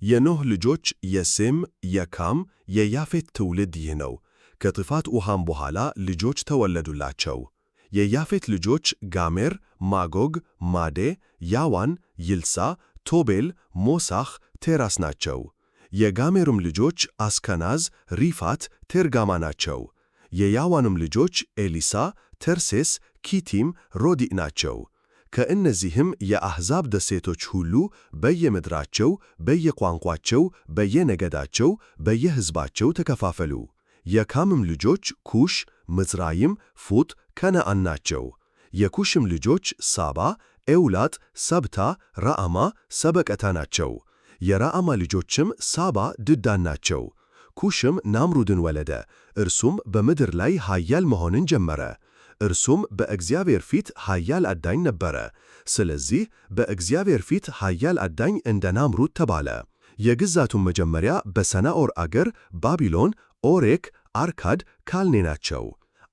የኖህ ልጆች የሴም፣ የካም፣ የያፌት ትውልድ ይህ ነው። ከጥፋት ውሃም በኋላ ልጆች ተወለዱላቸው። የያፌት ልጆች ጋሜር፣ ማጎግ፣ ማዴ፣ ያዋን፣ ይልሳ፣ ቶቤል፣ ሞሳህ፣ ቴራስ ናቸው። የጋሜርም ልጆች አስከናዝ፣ ሪፋት፣ ቴርጋማ ናቸው። የያዋንም ልጆች ኤሊሳ፣ ተርሴስ፣ ኪቲም፣ ሮዲእ ናቸው። ከእነዚህም የአሕዛብ ደሴቶች ሁሉ በየምድራቸው፣ በየቋንቋቸው፣ በየነገዳቸው፣ በየሕዝባቸው ተከፋፈሉ። የካምም ልጆች ኩሽ፣ ምጽራይም፣ ፉጥ፣ ከነዓን ናቸው። የኩሽም ልጆች ሳባ፣ ኤውላጥ፣ ሰብታ፣ ረዓማ፣ ሰበቀታ ናቸው። የረዓማ ልጆችም ሳባ፣ ድዳን ናቸው። ኩሽም ናምሩድን ወለደ። እርሱም በምድር ላይ ኃያል መሆንን ጀመረ። እርሱም በእግዚአብሔር ፊት ኃያል አዳኝ ነበረ። ስለዚህ በእግዚአብሔር ፊት ኃያል አዳኝ እንደ ናምሩድ ተባለ። የግዛቱም መጀመሪያ በሰናዖር አገር ባቢሎን፣ ኦሬክ፣ አርካድ፣ ካልኔ ናቸው።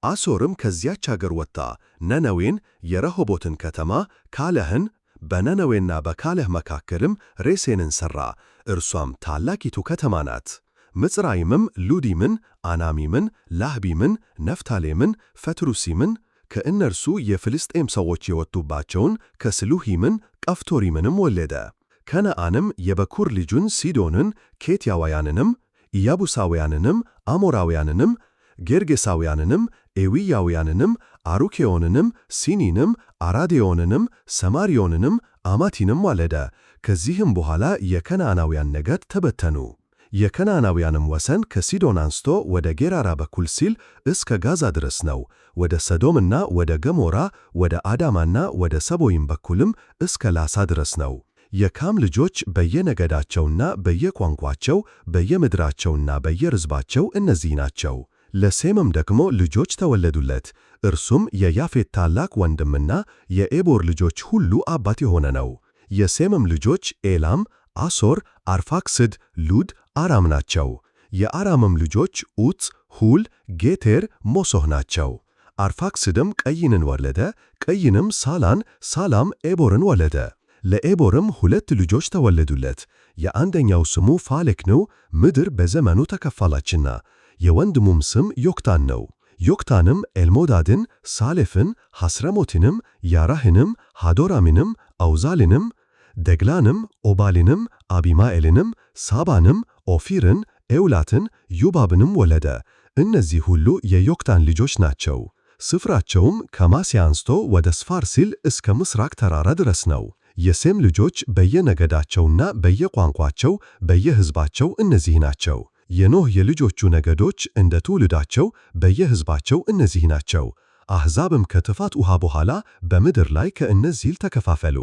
አሦርም ከዚያች አገር ወጣ፣ ነነዌን፣ የረሆቦትን ከተማ ካለህን፣ በነነዌና በካለህ መካከልም ሬሴንን ሠራ። እርሷም ታላቂቱ ከተማ ናት። ምጽራይምም ሉዲምን፣ አናሚምን፣ ላህቢምን፣ ነፍታሌምን፣ ፈትሩሲምን፣ ከእነርሱ የፍልስጤም ሰዎች የወጡባቸውን ከስሉሂምን፣ ቀፍቶሪምንም ወለደ። ከነዓንም የበኩር ልጁን ሲዶንን፣ ኬትያውያንንም፣ ኢያቡሳውያንንም፣ አሞራውያንንም፣ ጌርጌሳውያንንም፣ ኤዊያውያንንም፣ አሩኬዮንንም፣ ሲኒንም፣ አራዴዮንንም፣ ሰማሪዮንንም፣ አማቲንም ወለደ። ከዚህም በኋላ የከነዓናውያን ነገድ ተበተኑ። የከነዓናውያንም ወሰን ከሲዶን አንስቶ ወደ ጌራራ በኩል ሲል እስከ ጋዛ ድረስ ነው። ወደ ሰዶምና ወደ ገሞራ፣ ወደ አዳማና ወደ ሰቦይም በኩልም እስከ ላሳ ድረስ ነው። የካም ልጆች በየነገዳቸውና በየቋንቋቸው በየምድራቸውና በየሕዝባቸው እነዚህ ናቸው። ለሴምም ደግሞ ልጆች ተወለዱለት። እርሱም የያፌት ታላቅ ወንድምና የኤቦር ልጆች ሁሉ አባት የሆነ ነው። የሴምም ልጆች ኤላም፣ አሶር፣ አርፋክስድ፣ ሉድ፣ አራም ናቸው። የአራምም ልጆች ዑፅ፣ ሁል፣ ጌቴር፣ ሞሶህ ናቸው። አርፋክስድም ቀይንን ወለደ። ቀይንም ሳላን፣ ሳላም ኤቦርን ወለደ። ለኤቦርም ሁለት ልጆች ተወለዱለት። የአንደኛው ስሙ ፋሌክ ነው፣ ምድር በዘመኑ ተከፋላችና። የወንድሙም ስም ዮክታን ነው። ዮክታንም ኤልሞዳድን፣ ሳሌፍን፣ ሐስረሞትንም፣ ያራህንም፣ ሃዶራምንም፣ አውዛልንም፣ ደግላንም፣ ኦባልንም፣ አቢማኤልንም፣ ሳባንም፣ ኦፊርን፣ ኤውላትን፣ ዩባብንም ወለደ። እነዚህ ሁሉ የዮክታን ልጆች ናቸው። ስፍራቸውም ከማስያ አንስቶ ወደ ስፋር ሲል እስከ ምስራቅ ተራራ ድረስ ነው። የሴም ልጆች በየነገዳቸውና በየቋንቋቸው በየሕዝባቸው እነዚህ ናቸው። የኖህ የልጆቹ ነገዶች እንደ ትውልዳቸው በየሕዝባቸው እነዚህ ናቸው። አሕዛብም ከጥፋት ውሃ በኋላ በምድር ላይ ከእነዚህ ተከፋፈሉ።